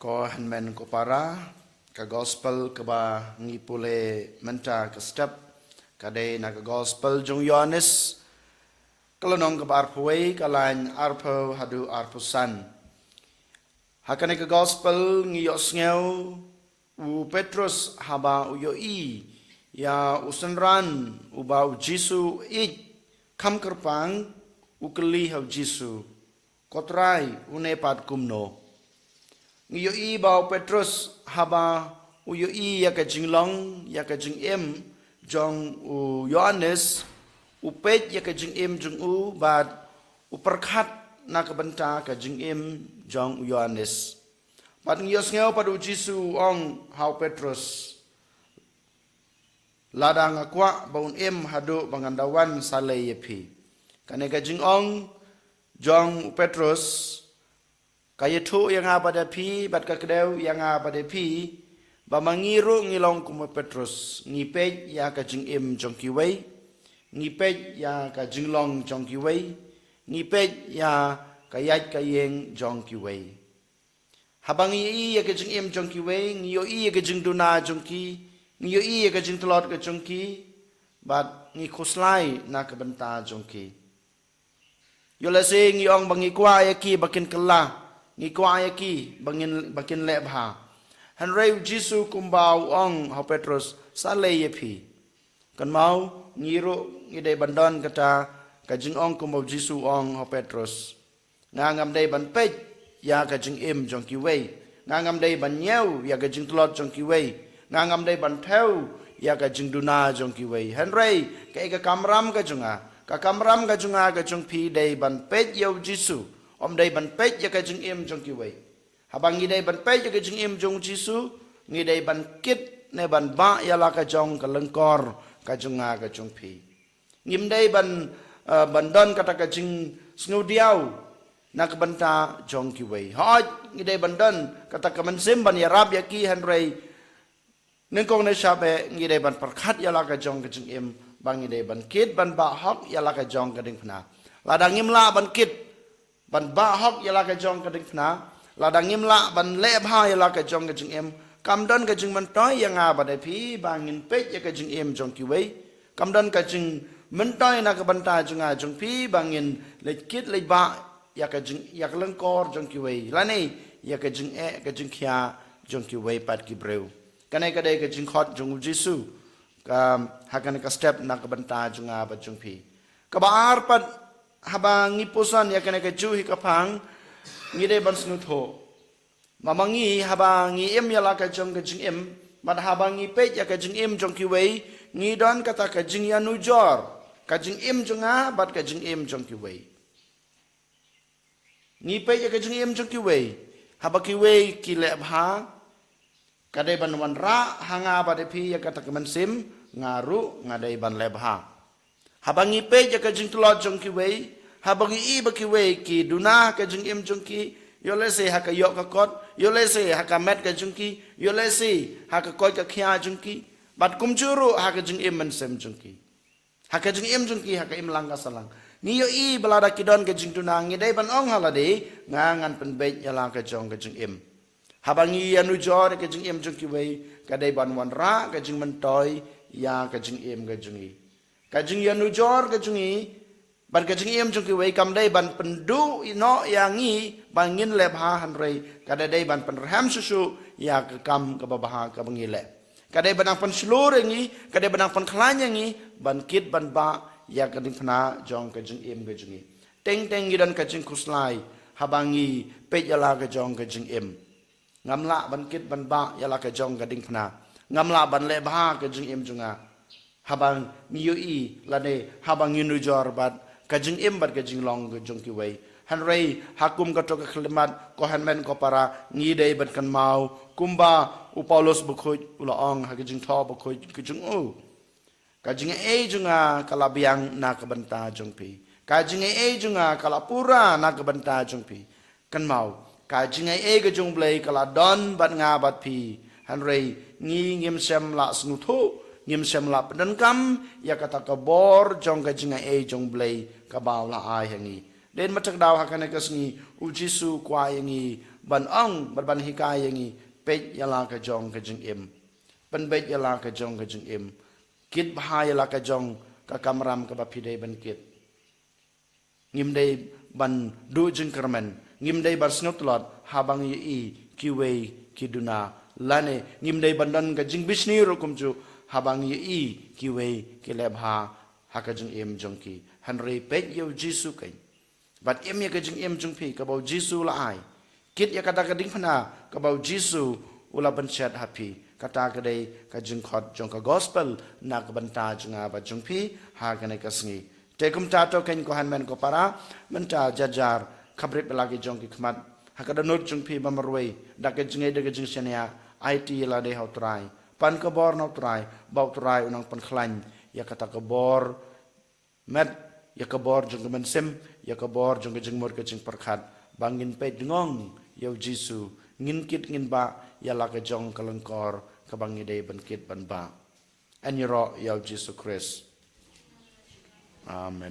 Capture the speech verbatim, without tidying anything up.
Ko hynmen ko para, ka gospel kaba ngi pule mynta ka step, ka dei na ka gospel jong Ïoannis, ka lynnong kaba arphew wei, ka lain arphew haduh arphew san. Ha kane ka gospel ngi ïohsngew u Petrus haba u ïohi ïa u synran uba u Jisu u ïeit kham kyrpang, u kylli ha u Jisu, "Ko Trai, une pat kumno?" Ngi ïohi ba u Petrus haba u ïohi ïa ka jinglong, ïa ka jingim jong u Ïoannis, u peit ïa ka jingim jong u bad u pyrkhat na ka bynta ka jingim jong u Ïoannis. Bad ngi ïohsngew pat u Jisu u ong ha u Petrus, "Lada nga kwah ba un im haduh ba ngan da wan, sa leh ïa phi." Kane ka jingong jong u Petrus ka ïathuh ïa nga bad ïa phi, bad ka kdew ïa nga bad ïa phi, ba ma ngi ruh ngi long kum u Petrus, ngi peit ïa ka jingim jong kiwei, ngi peit ïa ka jinglong jong kiwei, ngi peit ïa ka ïaid ka ïeng jong kiwei. Haba ngi ïohi ïa ka jingim jong kiwei, ngi ïohi ïa ka jingduna jong ki, ngi ïohi ïa ka jingtlot ka jong ki, bad ngi khuslai na ka bynta jong ki. Ïoh lehse ngi ong ba ngi kwah ïa ki ba kin kylla, ngi kwah ïa ki ba ngin, ba kin leh bha. Hynrei u Jisu kumba u ong ha u Petrus, "Sa leh ïa phi." Kynmaw, ngi ruh ngi dei ban don kata ka jingong kumba u Jisu u ong ha u Petrus. Nga ngam dei ban peit ïa ka jingim jong kiwei. Nga ngam dei ban ñiew ïa ka jingtlot jong kiwei. Nga ngam dei ban thew ïa ka jingduna jong kiwei. Hynrei kaei ka kamram ka jong nga? Ka kamram ka jong nga, ka jong phi dei ban peit ïa u Jisu, ym dei ban peit ïa ka jingim jong kiwei. Haba ngi dei ban peit ïa ka jingim jong u Jisu, ngi dei ban kit ne ban bah ïa la ka jong ka lyngkor ka jong nga ka jong phi. Ngim dei ban, eh, ban don kata ka jingsngewdiaw na ka bynta jong kiwei. Hooid, ngi dei ban don kata ka mynsiem ban ïarap ïa ki, hynrei nyngkong ne sha ba ngi dei ban pyrkhat ïa la ka jong ka jingim, ba ngi dei ban kit ban bah hok ïa la ka jong ka diengphna. Lada ngim lah ban kit ban bah hok ïa la ka jong ka diengphna, lada ngim lah ban leh bha ïa la ka jong ka jingim, kam don ka jingmyntoi ïa nga bad ïa phi ba ngin peit ïa ka jingim jong kiwei. Kam don ka jingmyntoi na ka bynta jong nga jong phi ba ngin leit kit leit bah ïa ka jing, ïa ka lyngkor jong kiwei, lane ïa ka jingeh ka jingkhia jong kiwei pat ki briew. Kane ka dei ka jingkhot jong u Jisu, ka, ha kane ka step na ka bynta jong nga bad jong phi. Kaba ar pat, haba ngi pyrshang ïa kane kajuh hi ka phang, ngi dei ban sngewthuh ba ma ngi, haba ngi im ïa la ka jong ka jingim, bad haba ngi peit ïa ka jingim jong kiwei, ngi don kata ka jingïanujor ka jingim jong nga bad ka jingim jong kiwei. Ngi peit ïa ka jingim jong kiwei. Haba kiwei ki leh bha, ka dei ban wanrah ha nga bad ïa phi ïa kata ka mynsiem, nga ruh nga dei ban leh bha. Haba ngi peit ïa ka jingtlot jong kiwei, haba ngi i ba kiwei ki duna ha ka jingim jong ki, ïoh lehse ha ka ïoh ka kot, ïoh lehse ha ka met ka jong ki, ïoh lehse ha ka koit ka khia jong ki, bad kumjuh ruh ha ka jingim mynsiem jong ki. Ha ka jingim jong ki, ha ka imlang ka sahlang. Ngi ïohi ba lada ki don ka jingduna, ngi dei ban ong ha lade, nga ngan pynbeit ïa la ka jong ka jingim. Haba ngi ïanujor ïa ka jingim jong kiwei, ka dei ban wanrah ka jingmyntoi ïa ka jingim ka jong ngi. Ka jingïanujor ka jong ngi bad ka jingim jong kiwei kam dei ban pynduh noh ïa ngi ba ngin leh bha, hynrei ka dei ban pynrhem shuh shuh ïa ka kam kaba bha kaba ngi leh. Ka dei ban nang pynshlur ïa ngi, ka dei ban nang pynkhlaiñ ïa ngi ban kit ban bah ïa ka diengphna jong ka jingim ka jong ngi. Teng teng ngi don ka jingkhuslai haba ngi peit ïa la ka jong ka jingim. Ngam lah ban kit ban bah ïa la ka jong ka diengphna. Ngam lah ban leh bha ka jingim jong nga. Haba ngi ïohi lane haba ngi nujor bad ka jingim bad ka jinglong ka jong kiwei. Hynrei ha kum kato ka khyllipmat, ko hynmen ko para, ngi dei ban kynmaw kumba u Paulus bakhuid u la ong ha ka jingthoh bakhuid ka jong u. Ka jingaiei jong nga ka la biang na ka bynta jong phi. Ka jingaiei jong nga ka la pura na ka bynta jong phi. Kynmaw, ka jingaiei ka jong u Blei ka la don bad nga bad phi. Hynrei ngi ngim shym la sngewthuh, ngim shym la pyndonkam ïa kata ka bor jong ka jingaiei jong u Blei kaba u la ai ha ngi. Dei ma ta ka daw ha kane ka sngi u Jisu u kwah ïa ngi ban ong, ban, ban hikai ïa ngi, peit ïa la ka jong ka jingim. Pynbeit ïa la ka jong ka jingim. Kit bha ïa la ka jong ka kamram kaba phi dei ban kit. Ngim dei ban duh jingkyrmen, ngim dei ban sngewtlot haba ngi ïohi kiwei ki duna, lane ngim dei ban don ka jingbishni ruh kumjuh haba ngi ïohi kiwei ki leh bha ha ka jingim jong ki. Hynrei peit ïa u Jisu keiñ, bad im ïa ka jingim jong phi kaba u Jisu u la ai. Kit ïa kata ka diengphna kaba u Jisu u la pynshet ha phi. Kata ka dei ka jingkhot jong ka gospel na ka bynta jong nga bad jong phi ha kane ka sngi. Te kumta to keiñ ko hynmen ko para, mynta jar jar khapbrip ïa la ki jong ki khmat ha ka dohnud jong phi ba marwei, da ka jingngeit da ka jingshaniah, aiti ïa lade ha u Trai. Pan ka bor na u Trai, ba u Trai u nang pynkhlaiñ ïa kata ka bor met, ïa ka bor jong ka mynsiem, ïa ka bor jong ka jingmut ka jingpyrkhat, ba ngin peit dngong ïa u Jisu, ngin kit ngin bah ïa la ka jong ka lyngkor kaba ngi dei ban kit ban bah. Yn ïaroh ïa u Jisu Khrist. Amen.